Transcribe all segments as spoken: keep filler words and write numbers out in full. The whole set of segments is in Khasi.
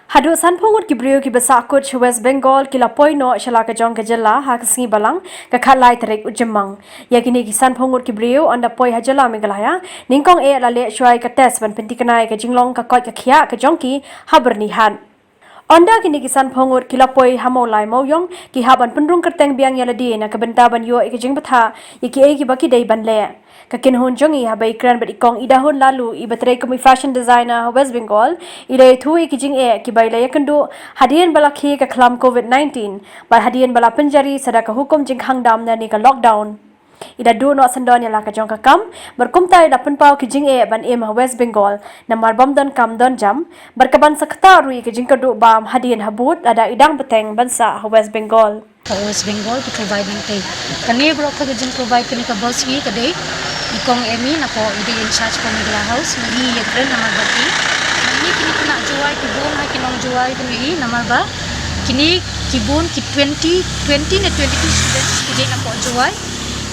Haduh sanphew ngut ki briew kiba sahkut sha West Bengal ki la poi noh sha la ka jong ka jylla ha ka sngi Balang, ka khatlai tarik u Jymmang. Ïa kine ki sanphew ngut ki briew ynda poi ha jylla Meghalaya, nyngkong eh la leh shuwa ïa ka test ban pynthikna ïa ka jinglong ka koit ka khiah ka jong ki ha Byrnihat. Ynda kine ki sanphew ngut ki la poi ha Mawlai Mawiong, ki hap ban pynrung kyrteng biang ïa lade na ka bynta ban ïoh ïa ka jingbthah ïa kiei kiba ki dei ban leh. Ka kynhun jong ngi haba i kren bad i Kong Idahun Laloo, iba trei kum i fashion designer ha West Bengal, i la ïathuh ïa ki jingeh kiba i la ïakynduh hadien ba la khie ka khlam covid nineteen bad hadien ba la pynjari sa da ka hukum jingkhang dam ne ka lockdown. I la duh noh syndon ïa la ka jong ka kam bad kumta i la pynpaw ki jingeh ban im ha West Bengal namar bym don kam don jam bad ka ban sa ktah ruh ïa ka jingkyrduh bam hadien habud lada i dang bteng ban sah ha West Bengal. Ka West Bengal ki provide nangta. Kane baroh ka jing provide kane ka bus hi ka dei i Kong Emi napoh i dei in charge ka Meghalaya House, ma i ïakren namar ba ki, ma i kine ki khynnah Jowai ki bun ha ki nong Jowai kine i namar ba kine ki bun ki twenty, twenty ne twenty-two students ki dei napoh Jowai.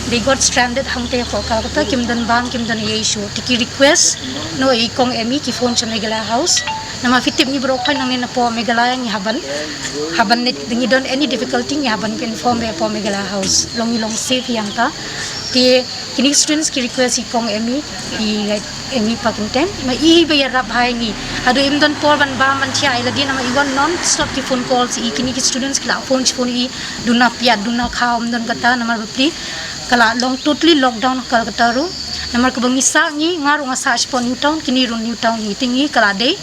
They got stranded hangta hapoh Kolkata, kim don bam, kim don ei ei shuh. Te ki request noh i Kong Emi, ki phone sha Meghalaya House. Namar phi tip ngi baroh khoit nangne napoh Meghalaya ngi hap ban, hap ban ne ngi don any difficulty ngi hap ban inform beit hapoh Meghalaya House. Long ngi long safe ïa hangta. Te kine students ki request i Kong Emi, i Emi Pakynten, ma i ba ïarap ha ngi. Haduh im don por ban bam ban thiah ïa lade namar i wan non stop ki phone calls, i kine ki students ki la phone shi phone i, duna piat duna khaw, ym don kata namar bapli ka la long totally lockdown ha Kolkata ruh. Namar kaba ngi sah ngi, nga ruh nga sah shapoh New Town, kine ruh New Town hi, te ngi ka la dei,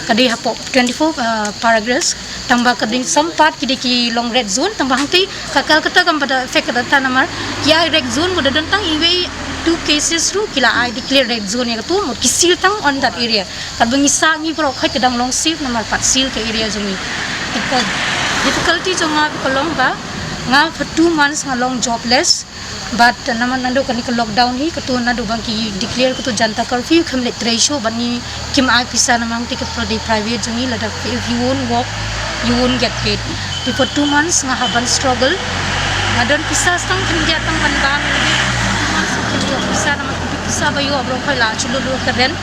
ka dei hapoh twenty-four, uh, paragraphs. Tangba ka dei some part ki dei ki long red zone, tangba hangta ka Kolkata kam pat da affect kata namar ki ai red zone, mut da don tang iwei two cases ruh ki la ai declare red zone ïa katu, mut ki seal tang on that area. Katba ngi sah ngi baroh khoit ka dang long safe namar pat seal ka area jong ngi. Te ka difficulty jong nga ka long ba nga for two months nga long jobless. But namar naduh kane ka lockdown hi, katu naduh ba ki declare katu janta curfew, kim leit trei shuh, bad ngi kim ai pisa namar te ka pro-, dei private jong ngi, lada if you won't work, you won't get paid. Te for two months nga hap ban struggle. Nga don pisa stang khyndiat tang ban bam, two months khyndiat pisa namar pisa ba ïoh baroh khoit la shu lut lut ka rent.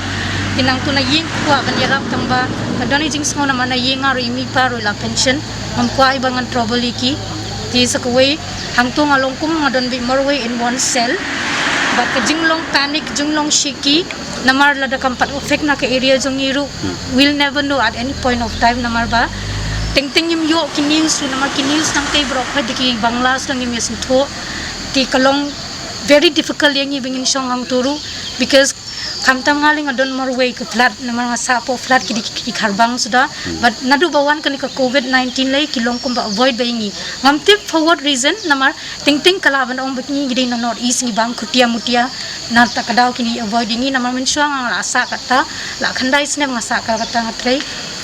Te nangtu na ïing kwah ban ïarap tangba ka don i jingsngew namar na ïing nga ruh i mei i pa ruh i la pension. Ngam kwah i ba ngan trouble ïa ki. Te sa kawei, hangtu nga long kum nga don beit marwei in one cell. Bad ka jinglong panic, jinglong shaky, namar lada kam pat affect na ka area jong ngi ruh, we'll never know at any point of time namar ba teng teng ngim ïoh ki news ruh namar ki news nangta baroh khoit da ki Bangla sdang ngim ïasngewthuh. Te ka long very difficult ïa ngi ba ngin shong hangtu ruh because khamtam nga lei nga don marwei ka flat, namar nga sah hapoh flat ki dei ki, ki kharbang suda. But naduh ba wan kane ka covid nineteen lei ki long kumba avoid ba ïa ngi. Ngam tip for what reason, namar teng teng ka lah ban ong ba ngi ki dei na North East ngi bam khutia mutia. Na kata ka daw kine avoid ïa ngi namar mynshuwa nga la sah kata, la khyndai snem nga sah kata, nga trei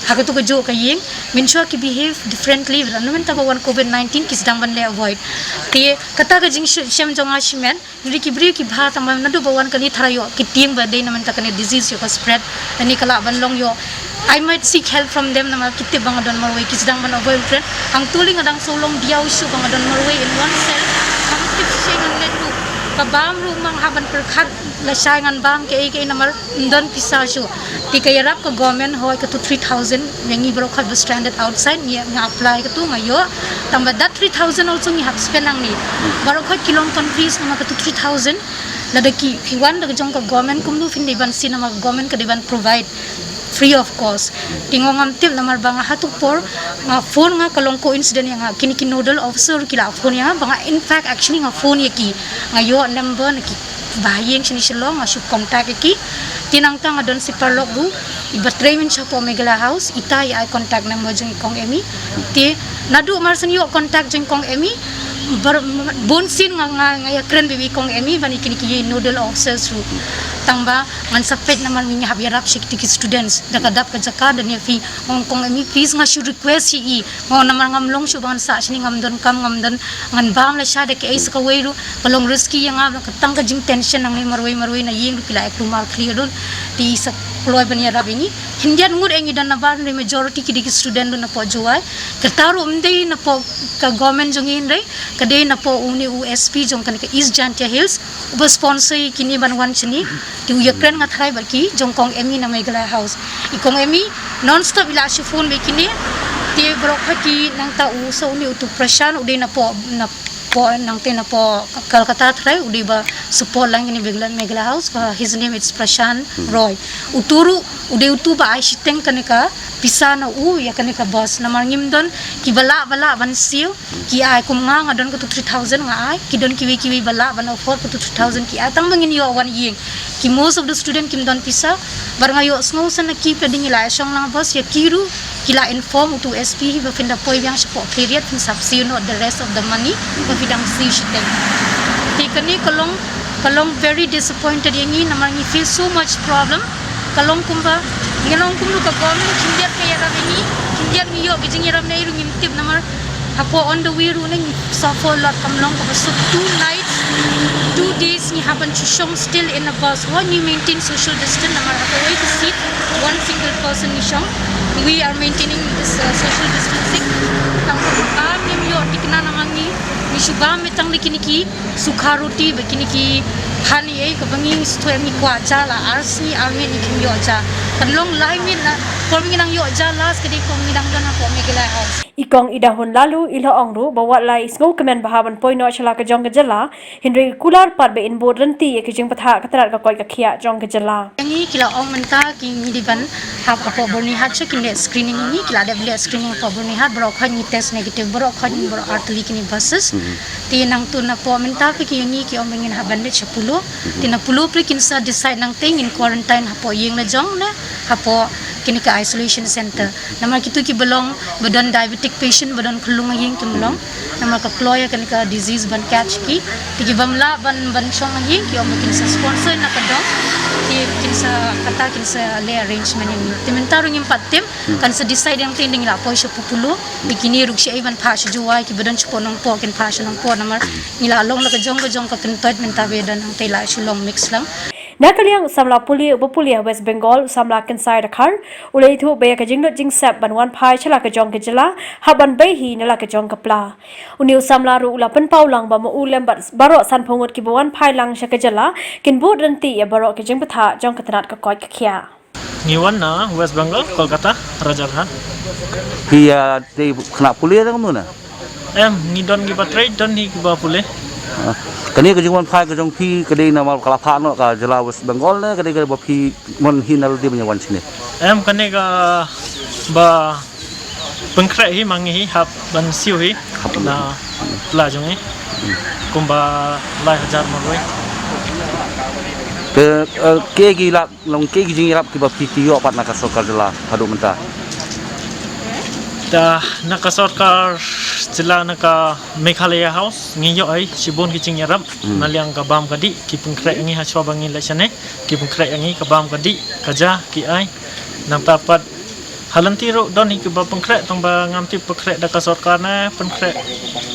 ha katu kajuh ka ïing. Mynshuwa ki behave differently, but na mynta ba wan covid nineteen ki sdang ban leh avoid. Te kata ka jingshem jong nga shimet. Hynrei ki briew ki bha tangba naduh ba wan kane tharai ïoh ki tieng ba dei na mynta kane disease ïoh ka spread. Lane ka lah ban long ïoh. I might seek help from them namar ki tip ba nga don marwei, ki sdang ban avoid friend. Hangtu lei nga dang shu long diaw shuh ba nga don marwei in one cell. Hangtu lei ngan leit ruh, ka bam ruh ma nga hap ban pyrkhat lashai ngan bam kaei kaei namar ym don pisa shuh. Te ka ïarap ka government hoi katu three thousand, ïa ngi baroh khoit ba stranded outside, ngi, nga apply katu nga ïoh. Tangba that three thousand also ngi hap spend nangne. Baroh khoit ki long confused namar katu three thousand. Lada ki, ki wan da ka jong ka government kumno phin dei ban siew namar government ka dei ban provide free of cost. Te nga ngam tip namar ba nga ha tu por nga phone, nga ka long coincident ïa nga, kine ki nodal officer ki la phone ïa nga, ba nga in fact actually nga phone ïa ki, nga ïoh number na ki bahaïing shane Shillong, nga shu contact ïa ki. Te nangta nga don shi paralok ruh iba trei mynshwa hapoh Meghalaya House, ita i ai contact number jong i Kong Emi. Te naduh mar shen ïoh contact jong i Kong Emi, bar, bun sien nga, nga, nga ïakren bad i Kong Emi bad kine ki nodal officers ruh. Tangba ngan sa peit namar ngi hap ïarap sha kito ki students da ka dap ka jaka, da nga ong ïa i Kong Emi, please, nga shu request ïa i, nga namar ngam long shuh ba ngan sah shane, ngam don kam, ngam don, ngan bam lashai da kaei sa kawei ruh. Ka long risky ïa nga, ka tang ka jing tension nangne, marwei marwei na ïing ruh ki la ïakhlumar khlieh ruh. Te i sa kloi ban ïarap ïa ngi. Khyndiat ngut eh ngi don nabar, hynrei majority ki dei ki student ruh napoh Jowai. Kata ruh ym dei napoh ka government jong ngi hynrei ka dei napoh une u S P jong kane ka East Jaintia Hills. Uba sponsor ïa kine ban wan shane, te u ïakren nga tharai bad ki jong kong Emi na Meghalaya House. I kong Emi non stop i la shu phone bad kine, te baroh khat ki nangta u sa une utu Prashant, u dei na poh, na poh nangte na poh Kolkata tharai, u dei ba support lang kine Meghalaya, Meghalaya House, ka his name is Prashant Roy. Utu ruh u dei utu ba ai shiteng kane ka pisa na u ïa kane ka bus. Namar ngim don kiba lah ba lah ban siew, ki ai kum nga, nga don katu three thousand nga ai, ki don kiwei kiwei ba lah ban afford katu three thousand ki ai, tang ba ngin ïoh wan ïing. Ki most of the student kim don pisa, bad nga ïohsngew sa na ki pla ding ïa la shong lang bus, ïa ki ruh ki la inform utu S P hi ba phin da poi biang shapoh Khliehriat, phin sa siew noh the rest of the money ba phi dang siew shiteng. Te kane ka long, ka long very disappointed ïa ngi namar ngi face so much problem. Ka long kumba, ngi long kumno ka government khyndiat ka ïarap ïa ngi, khyndiat ngi ïoh ka jingïarap ne ei ruh ngim tip namar hapoh on the way ruh ne ngi suffer a lot, kam long kaba suk two nights, two days ngi hap ban shu shong still in a bus. Hooid ngi maintain social distance namar ha kawei ka seat one single person ngi shong. We are maintaining this uh, social distancing. Tang ba ngim ïoh thikna namar ngi, ngi shu bam tang da kine ki sukha roti bad kine ki khan ei ei kaba ngi sngewthuh ngi kwah ja la ar sngi ar miet ngi kim ïoh ja. Kan long lai miet na por ngi nang ïoh ja last ka dei por ngi nang don hapoh Meghalaya House. I kong Idahun Laloo i la ong ruh ba wat la i sngewkmen ba hap ban poi noh sha la ka jong ka jylla, hynrei ka kular pat ba in bud lynti ïa ka jingbthah ka tnat ka koit ka khiah jong ka jylla. Ngi ki la ong mynta ki ngi dei ban hap hapoh Byrnihat sha kin leh screening ïa ngi, ki la dep leh screening hapoh Byrnihat, baroh khoit ngi test negative, baroh khoit ngi baroh ar tylli kine buses. Te nangtu napoh mynta phi ki ïa ngi ki ong ba ngin hap ban leit sha Polo. Te na Polo phi kin sa decide nangte ngin quarantine hapoh ïing la jong ne hapoh kine ka isolation center. Namar kitu kiba long ba don diabetic patient ba don khyllung ha ïing kim long. Namar ka kloi ïa kane ka disease ban catch ki. Te ki bym lah ban ban shong ha ïing ki ong ba kin sa sponsor na ka dong. Te kin sa kata kin sa leh arrangement ïa ngi. Te mynta ruh ngim pat tip kan sa decide ïa ngi te ngi la poi sha Polo. Te kine ruh shaei ban phah sha Jowai kiba don shapoh Nongpoh kin phah sha Nongpoh namar ngi la long la ka jong ka jong ka kyntoit mynta ba ïa don hangte la shu long mix lang. Na ka liang u samla pule uba pule ha West Bengal u samla Kynsai Dkhar u la ïathuh ba ïa ka jinglut jingsep ban wan phai sha la ka jong ka jylla hap ban bei hi na la ka jong ka pla. Une u samla ruh u la pynpaw lang ba ma u lem bad baroh sanphew ngut kiba wan phai lang sha ka jylla kin bud lynti ïa baroh ka jingbthah jong ka tnat ka koit ka khiah. Ngi wan na West Bengal, Kolkata, Rajarhat. Phi ïa dei khynnah pule ne kumno ne? Em, ngi don kiba trei, don hi kiba pule. Ah, kane ka jingwan phai ka jong phi ka dei namar ka la phah noh ka jylla West Bengal ne ka dei kaba phi mon hi na lade ban ïa wan shane? Em, kane kaba pynkhreh hi ma ngi hi hap ban siew hi na pla jong ngi kumba lai hajar marwei. Te, eh, kiei ki la long kiei ki jingïarap kiba phi ïoh pat na ka sorkar jylla haduh mynta? Da na ka sorkar jylla na ka Meghalaya House ngi ïoh ai shibun ki jingïarap na liang ka bam ka dih ki pynkhreh ngi ha shuwa ba ngi leit shane ki pynkhreh ngi ka bam ka dih ka ja ki ai nangta pat ha lynti ruh don hi kiba pynkhreh tang ba ngam tip pynkhreh da ka sorkar ne pynkhreh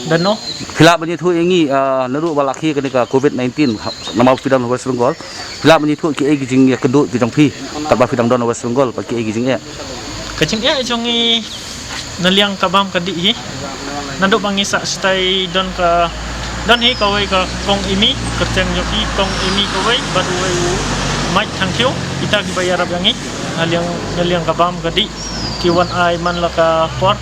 da no. Phi lah ban ïathuh ïa ngi, ah, naduh ba la khie kane ka covid nineteen ha, namar phi don West Bengal. Phi lah ban ïathuh kiei ki jingïakynduh ki jong phi katba phi dang don West Bengal bad kiei ki jingeh? Ka jingeh jong ngi na liang ka bam ka dih hi. Naduh ba ngi sah shatai don ka don hi kawei ka kong Imi, kyrteng jong ki kong Imi kawei bad uwei u Mike Thangkhiew, kita kiba ïarap ïa ngi na liang na liang ka bam ka dih ki wan ai man la ka por.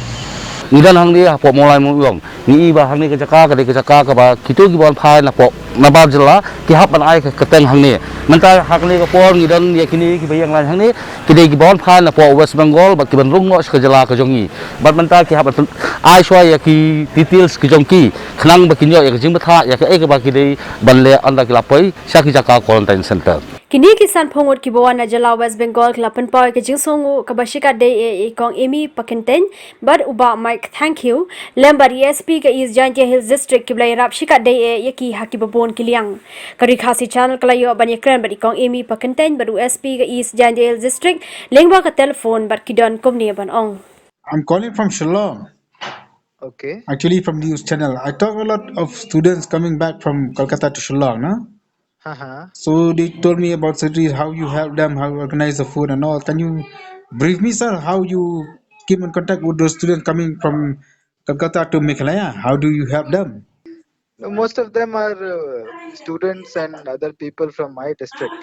Ngi don hangne hapoh Mawlai Mawïong. Ngi i ba hangne ka jaka ka dei ka jaka kaba kito kiba wan phai napoh nabar jylla ki hap ban ai ka kyrteng hangne. Mynta hangne ka por ngi don ïa kine kiba ïeng line hangne ki dei kiba wan phai napoh West Bengal bad kiban rung noh sha ka jylla ka jong ngi. Bad mynta ki hap ban ai shuwa ïa ki details ki jong ki khnang ba kin ïoh ïa ka jingbthah ïa kaei kaba ki dei ban leh ynda ki la poi sha ki jaka quarantine center. Kine ki sanphew ngut kiba wan na jylla West Bengal ki la pynpaw ïa ka jingsngewnguh kaba shikatdei eh ïa i kong Amy Pakyntein bad u bah Mike Thangkhiew lem bad i S P ka East Jaintia Hills District kiba la ïarap shikatdei eh ïa ki ha kiba bun ki liang. Ka Ri Khasi Channel ka la ïoh ban ïakren bad i kong Amy Pakyntein bad u S P ka East Jaintia Hills District lyngba ka telephone bad ki don kumne ban ong. I'm calling from Shillong. Okay. Actually, from news channel. I talk a lot of students coming back from Kolkata to Shillong, no? Uh-huh. So they told me about cities, how you help them, how you organize the food and all. Can you brief me, sir, how you keep in contact with those students coming from Kolkata to Meghalaya? How do you help them? No, most of them are uh, students and other people from my district.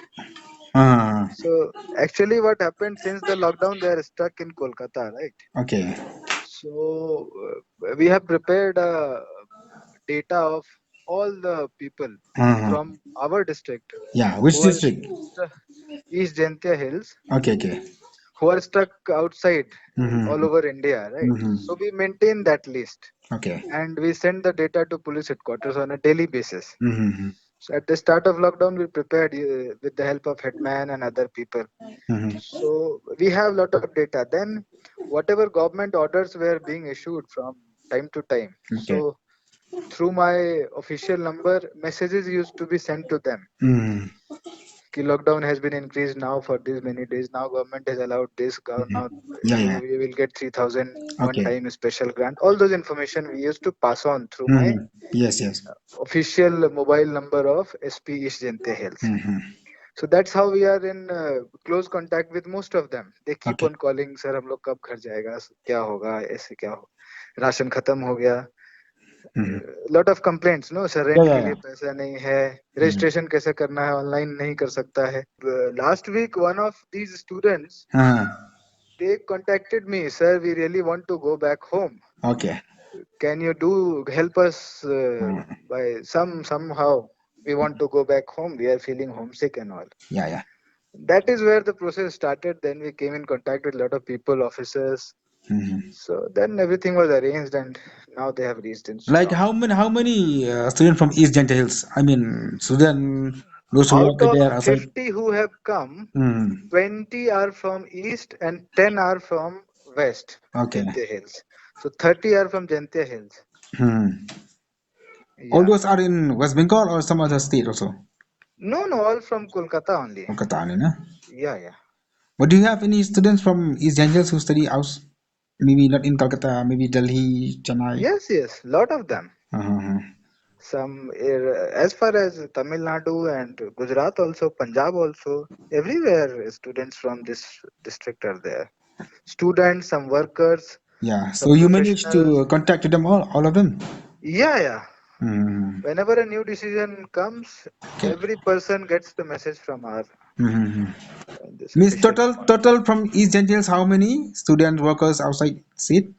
Ah, So actually, what happened, since the lockdown, they are stuck in Kolkata, right? okay. So uh, we have prepared a data of all the people Ah, from our district yeah, which who are district? st- East Jaintia Hills, Okay, okay. who are stuck outside Mm-hmm. all over India, right? Mm-hmm. So we maintain that list Okay. and we send the data to police headquarters on a daily basis. Mm-hmm. So at the start of lockdown, we prepared uh, with the help of headman and other people. Mm-hmm. So we have lot of data. Then whatever government orders were being issued from time to time. Okay. So through my official number, messages used to be sent to them. Mm-hmm. Ki lockdown has been increased now for these many days. Now government has allowed this. Gov- Mhm. Now Yeah, yeah. we will get three thousand one Okay. time special grant. All those information we used to pass on through my Mm-hmm. Yes, yes. Official mobile number of S P East Jaintia Hills. Mm-hmm. So that's how we are in uh, close contact with most of them. They keep Okay. on calling, "Sir, हम लोग कब घर जाएगा? क्या होगा? ऐसे क्या हो? राशन खत्म हो गया।" Mm-hmm. Lot of complaints, no sir, rent Yeah, के yeah, लिए yeah. पैसा नहीं है, रजिस्ट्रेशन कैसे करना है, ऑनलाइन नहीं कर सकता है। Last week, one of these students, Uh-huh. they contacted me, "Sir, we really want to go back home. Okay. Can you do help us uh, Hmm. by some somehow? We want to go back home. We are feeling homesick and all." Yeah, yeah. That is where the process started. Then we came in contact with a lot of people, officers. Mm-hmm. So then everything was arranged, and now they have reached in Like Shillong. How many how many uh, students from East Jaintia Hills? I mean, student, those who Out work of there outside. fifty who have come, Hmm. twenty are from East and ten are from West Okay. Jaintia Hills. So thirty are from Jaintia Hills. Hmm. Yeah. All those are in West Bengal or some other state also? No, no, all from Kolkata only. Kolkata only, no? Yeah, yeah. But do you have any students from East Jaintia Hills who study out? Maybe not in Calcutta, maybe Delhi, Chennai. Yes, yes, lot of them. Uh-huh. Some uh, as far as Tamil Nadu and Gujarat also, Punjab also, everywhere students from this district are there. Students, some workers. Yeah. Some So you managed to professionals. Contact to them all, all of them. Yeah, yeah. Hmm. Whenever a new decision comes, Okay. Every person gets the message from our. Hmm. Uh, this Means official total one. Total from East Jaintia Hills, how many students, workers outside seat?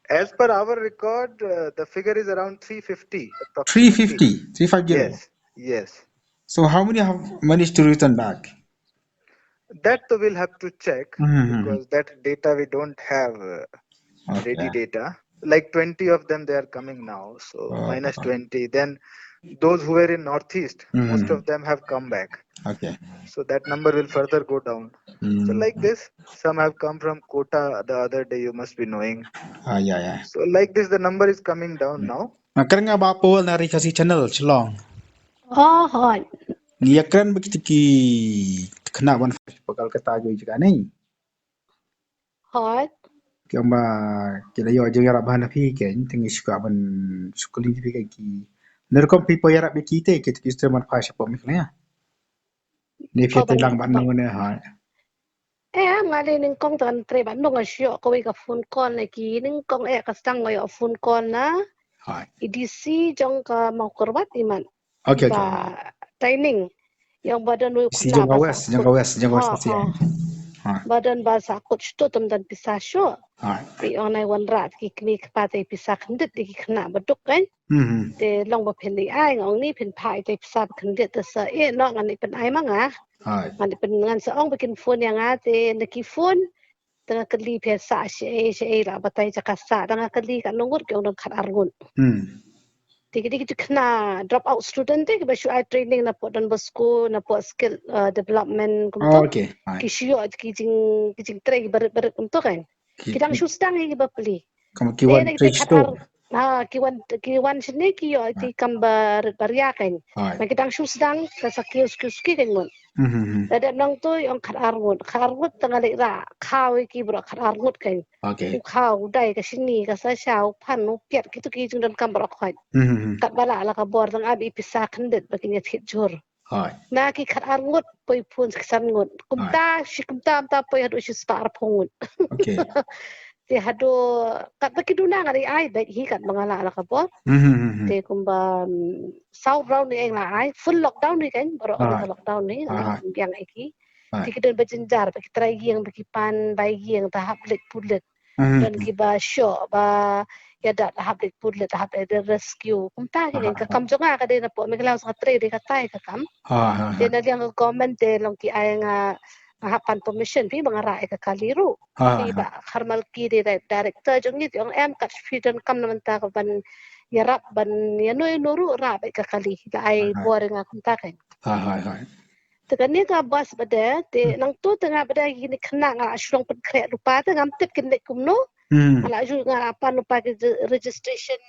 As per our record, uh, the figure is around three fifty. Approximately. Three fifty, three five zero. Yes, yes. So how many have managed to return back? That we'll have to check Mm-hmm. Because that data we don't have uh, Okay. Ready data. Like twenty of them, they are coming now. So Oh, minus oh. twenty. Then those who were in Northeast, most Mm-hmm. of them have come back. Okay. So that number will further go down. So Mm. Like this, some have come from Kota. The other day, you must be knowing. Ah, yeah, yeah. So like this, the number is coming down now. Nga kren nga Bah Paul na Ri Khasi Channel Shillong. Oh, hooid. Ngi ïa kren bad kita ki khynnah ban phai sha Kolkata jong i jaka ne. Hooid. Ki ong ba ki la ïoh jingïarap bha na phi, ki ong te ngi shu kwah ban shu kylli phi ki. Na rukom phi poi ïarap ïa ki te, kita ki student ban phai sha pop mi khlem. Ne phi Oh, te ban lang ban ban nong ne ha. Eh, nga dei nyngkong te ngan trei ban nong, nga shu ïoh kawei ka phone call na ki nyngkong, eh, ka sdang nga ïoh phone call na Ha. i D C jong ka Mawkyrwat i mat. Okay, okay. Ba training. Ïa ba don u Si khynnah jong ka ba West, sah jong ka kut. West, jong ka West Ha, Khasi. ha. Ha. Ba don ba sah kut shuh, ym don pisa shuh. Ha. Te ong nai wanrah ki kmie ki kpa te pisa khyndiat ïa ki khynnah ba duk kan. Mhm. Te long ba phin ai, nga ong ni phin phah ïa te pisa ba khyndiat te sa eh noh ngan ïa pyn ai ma nga. Ha. Ngan ïa pyn, ngan sa ong ba kin phone ïa nga te na ki phone. Te nga kylli phi sah shaei shaei, la batai jaka sah, da nga kylli katno ngut, ki ong don khatar ngut. Hmm. Te ki dei ki khynnah drop out student te kiba shu ai training na poh Don Bosco, na poh skill uh, development kumto. Okay. Ha. Ki shu ïoh ki jing, ki jingtrei barit barit kumto kan. Ki dang shu sdang ïa kiba plie. Ki Te wan na ki trei te shuh. khatar, ha, ki wan, ki wan shane ki ïoh ki kam barit baria kan. Ha. Na ki dang shu sdang ka sa kiew suki suki kan ngut. Mhm. Lada nangto ïa ong khatar ngut, khatar ngut te nga leh rah khaw ïa ki baroh khatar ngut kan. Okay. U khaw, u dai, ka shini, ka sasha, u phan, u piat, kito ki jingdonkam baroh khoit. Mhm. Katba lah la ka bor dang ap ïa pisa khyndiat ba kin ïa thied jhur. Hooid. Na ki khatar ngut poi phone shi san ngut. Kumta, shi kumta, kumta poi haduh shi spah arphew ngut. Okay. Te haduh katba ki duna nga la ai beit hi katba nga la la ka bor. Te kumba, mm, saw round ni eng la ai, full lockdown ni kan, baroh ka lockdown ni, nga la biang ïa ki. Te ki don ba jynjar, ba ki trai ïing, ba ki pan bai ïing, ta hap leit pulit. Don kiba shoh ba ïada, ta hap leit pulit, ta hap leit rescue. Kumta ki kan, ka kam jong nga ka dei na pdeng Meghalaya, sa ka trei dei katai ka kam. Te na liang ka government te long ki ai nga, nga hap pan permission phi ba nga rah ïa ka kali ruh. Phi ba Kharmalki dei, dei director jong ngi, te ong em, kat phi donkam na mynta ka ban ïarap ban ïano ïano ruh, rah beit ka kali, la ai bor ïa nga kumta kan. Te kane ka bus ba dei, te nangta te nga ba dei kine ki khynnah nga la shu long pynkhreh lypa, te ngam tip kin leit kumno. Nga la shu, nga la pan lypa ki registration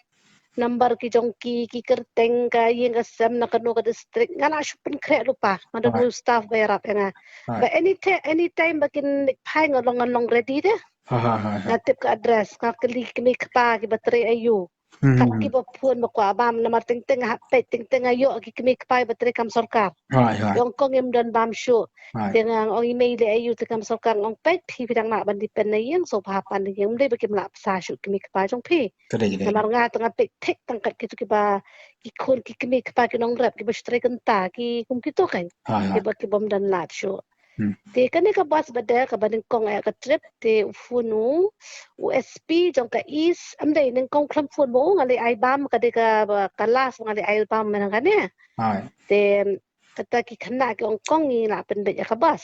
number ki jong ki, ki kyrteng, ka ïing ka sem, na kano ka district, nga la shu pynkhreh lypa. Nga don u staff ba ïarap ïa nga. Ba any ti-, any time ba kin leit phai, nga long, nga long ready te. Nga tip ka address, nga kylli ki kmie kpa kiba trei aiu. Kat kiba phone ba kwah bam, namar teng teng nga hap peit, teng teng nga ïoh ki kmie kpa ba trei kam sorkar. Ong kong, ngim don bam shuh. Te nga ong, i mei leh aiu? Te kam sorkar. Ong peit, phi, phi dang lah ban depend na ïing, so pha pan ïing, ym dei ba kim lah bsa shuh ki kmie kpa jong phi. Namar nga te nga peit thik tang kat kitu kiba, ki khun ki kmie kpa ki nongrep kiba shu trei kynta, ki kum kitu kan. Kiba, ki bym don lad shuh. Te kane ka bus ba dei kaba nyngkong ïa ka trip, te u phone u, u S P jong ka East, ym dei, nyngkong khlem phone mo u, nga leit ai bam, ka dei ka, ka last nga leit ai bam mynta kane. Te kata ki khynnah ki ong kong, ngi lah pynbeit ïa ka bus.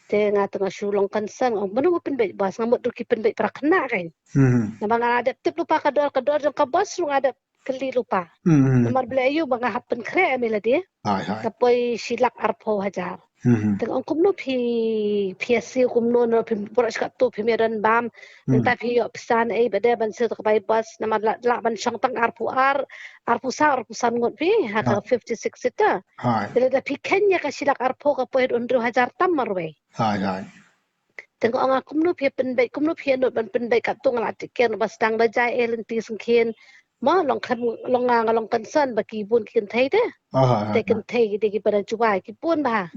Te nga te nga shu long concern, ong mano ba pynbeit bus, nga mut ruh ki pynbeit para khynnah kan. Namar nga la dep tip lypa ka dor, ka dor jong ka bus ruh nga dep kylli lypa. Namar balei aiu ba nga hap pynkhreh ïa me lade. Ka poi shi lak arphew hajar. Te nga ong kumno phi, phi ïa siew kumno, na phi baroh shi katto phim ïa don bam. Mynta phi ïoh pisa na ei ba dei ban siew ta ka bai bus, namar lah, lah ban shong tang arphew ar, arphew saw, arphew san ngut phi ha ka fifty six seater. Te lada phi kheiñ ïa ka shi lak arphew, ka poi haduh hynriew hajar tam marwei. Te nga ong nga kumno phi pynbeit, kumno phi nud ban pynbeit, katto nga la take care ba sdang da jai eh lynti syngkien. Mo, long khlem, long nga, nga long concern ba ki bun ki kynthei te. Te kynthei ki dei kiba da juwai, ki bun bha.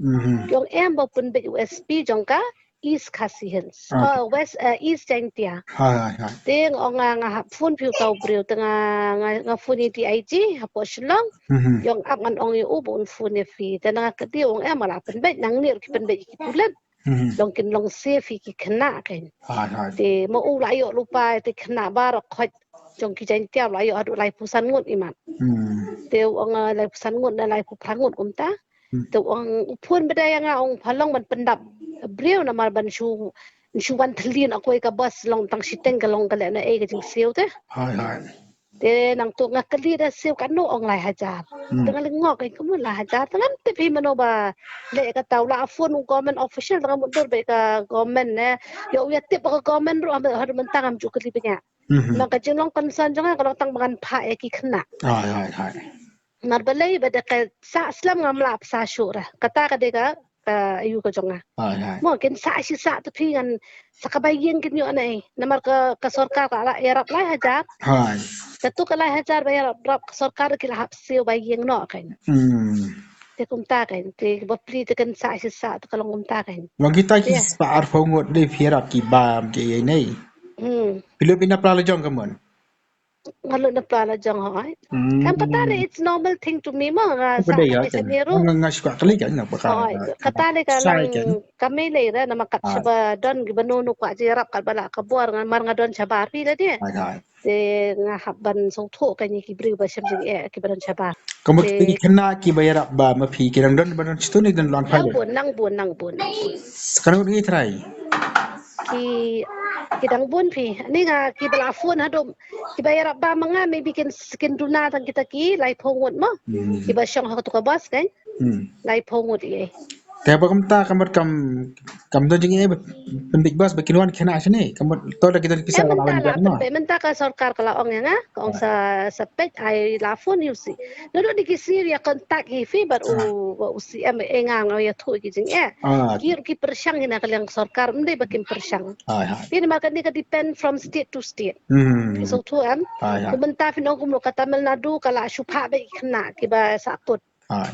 Ki ong em ba pynbeit u S P jong ka East Khasi Hills. Oh, West, eh, East Jaintia. Te nga ong nga, nga hap phone phi uta u briew, te nga, nga, nga phone ïa D I G hapoh Shillong. Ki ong ap, ngan ong ïa u ba un phone ïa phi. Te nga kylli, ong em, nga la pynbeit, nangne ruh ki pynbeit ïa ki pulit. Long kin long safe ïa ki khynnah kan. Te ma u la ïoh lypa, te khynnah baroh khoit jong ki Jaintia la ïoh haduh laiphew san ngut imat. Te u ong, ah, laiphew san ngut ne laiphew phra ngut kumta. Te u ong, u phone ba dei ïa nga, ong pha long ban pyndap briew namar ban shu, shu wan thylli na kawei ka bus, long tang shiteng ka long, ka leh na ei ka jingsiew te. Te nangta nga kylli da siew katno, ong lai hajar. Te nga lyngngoh, ka kumno lai hajar? Te ngam tip hi mano ba leh kata, u la phone u government official, te nga mutdur bad ka government ne. Ïoh u ïa tip ka government ruh, haduh mynta ngam ju kylli bniah. Nang ka jinglong concern jong nga ka long tang ba ngan phah ïa ki khynnah. Namar balei ba da ka sah slem ngam lah bsa shuh re. Kata ka dei ka, ka aiu ka jong nga. Mo kin sah shi sah te phi ngan sa ka bai ïing kin ïoh na ei. Namar ka, ka sorkar ka la ïarap lai hajar. Katu ka lai hajar ba ïarap, rap ka sorkar ki la hap siew bai ïing noh kan. Te kumta kan, te bapli te kan sah shi sah te ka long kumta kan. Long kita ki spah arphew ngut dei phi ïarap ki bam ki ei nei. Phi lut phi na pla la jong ka mon. Nga lut na pla la jong hoi. Em kata le, it's normal thing to me mo, nga sa ka dei ka ni ru. Nga, nga shu ka kali ka, nga baka. Kata le ka lang ka mei le re, namar kat shaba don ki banu nu kwah jingïarap kat ba la ka bor, nga mar nga don shabar phi la de. Te nga hap ban sngewthuh ka ni ki briew ba shem jingeh ki ba don shabar. Ka mut ki khynnah ki ba ïarap ba ma phi ki dang don, ba don shitun ne don lan pha le. Nang bun, nang bun, nang bun, nang bun. Ka ngut ngi trai. Ki, ki dang bun phi. Ni nga ki ba la phone haduh, ki ba ïarap ba ma nga, maybe kin, kin duna tang kita ki laiphew ngut mo. Ki ba shong ha katu ka bus kan. Laiphew ngut ïa. Te ba kumta ka mut kam, kam don jingeh ba pynbeit bus ba kin wan khynnah shane. Ka mut to da ki don ki sa ka la wan biang mo. Mynta ka sorkar ka la ong ïa nga, ka ong sa, sa peit, ai la phone ïa u C M. Naduh ni ki siew ïa contact hi phi bad u, u C M, eh nga, nga ïathuh ki jingeh. Ki ruh ki pyrshang hi na ka liang sorkar, ym dei ba kim pyrshang. Te namar kane ka depend from state to state. Phi sngewthuh em? Kumta phi ong kumno ka Tamil Nadu ka la shu phah beit ki khynnah ki ba sah kut.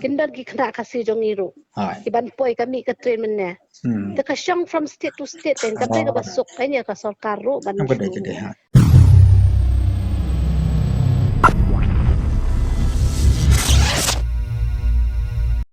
Kin don ki khynnah Khasi jong ngi ruh. Ki ban poi ka mih ka train mynne. Te ka shong from state to state, te kata kaba suk ïa ka sorkar ruh ban. Ka dei, ka dei, ha.